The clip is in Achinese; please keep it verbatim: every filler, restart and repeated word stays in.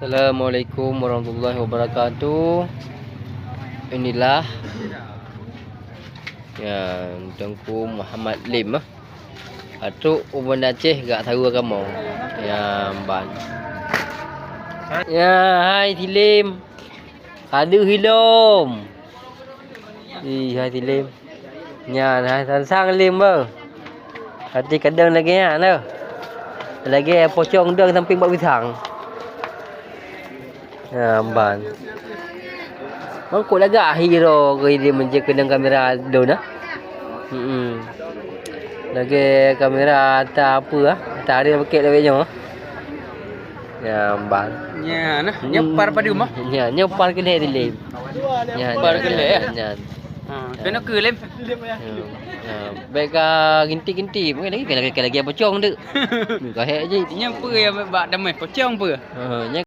Assalamualaikum warahmatullahi wabarakatuh. Inilah, ya, Teungku Muhammad Lim, ah. Atuk ubon Aceh gak saweue kamoe. Ya, ban. Ya, hai si Lim. Ka deuh ilom. Ih, hai si Lim. Nyan, hai sang-sang Lim beuh. Hati kadang lagèe nyan, eh. Lagèe pocong dong samping bak pisang. Ya, ban. Mangkok lagak ahi ro ke dia mencek keudang kamera dona. Hmm. Lagèe kamera ata apa ah? Ata ada pakai lawet nyoe. Ya, ban. Nya nah, nyepar padum ah. Ya, nyepar ke leh dilem. Ya, Nyepar ke leh, ya? Ya. Ha, kena ke lem. Ya. Ya. Baik ka ginti-ginti, mungkin lagi kena lagi pocong tu. Ka hek je. Nya apa ya bak damai pocong apa? Ha, nya